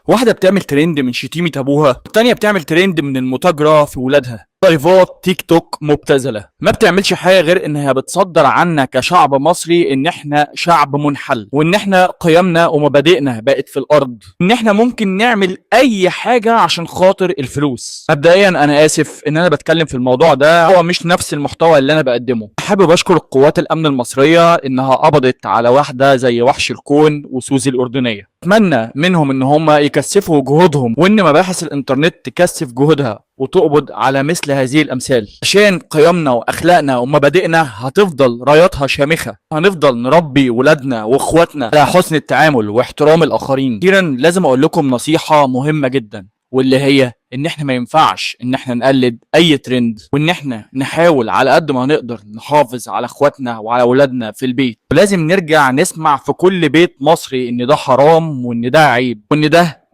واحدة بتعمل ترند من شتيمه ابوها، التانية بتعمل ترند من المتاجره في ولادها. لايفات تيك توك مبتذله ما بتعملش حاجة غير انها بتصدر عنا كشعب مصري ان احنا شعب منحل، وان احنا قيمنا ومبادئنا بقت في الارض، ان احنا ممكن نعمل اي حاجة عشان خاطر الفلوس. مبدئيا انا اسف ان انا بتكلم في الموضوع ده، هو مش نفس المحتوى اللي انا بقدمه. حابب اشكر قوات الامن المصرية انها قبضت على واحدة زي وحش الكون وسوزي الاردنية. اتمنى منهم ان هم يكثفوا جهودهم، وان مباحث الانترنت تكثف جهودها وتقبض على مثل هذه الامثال، عشان قيمنا واخلاقنا ومبادئنا هتفضل راياتها شامخة. هنفضل نربي ولادنا واخواتنا على حسن التعامل واحترام الاخرين. اخيرا لازم اقول لكم نصيحة مهمة جدا، واللي هي ان احنا ما ينفعش ان احنا نقلد اي ترند، وان احنا نحاول على قد ما نقدر نحافظ على اخواتنا وعلى اولادنا في البيت. ولازم نرجع نسمع في كل بيت مصري ان ده حرام، وان ده عيب، وان ده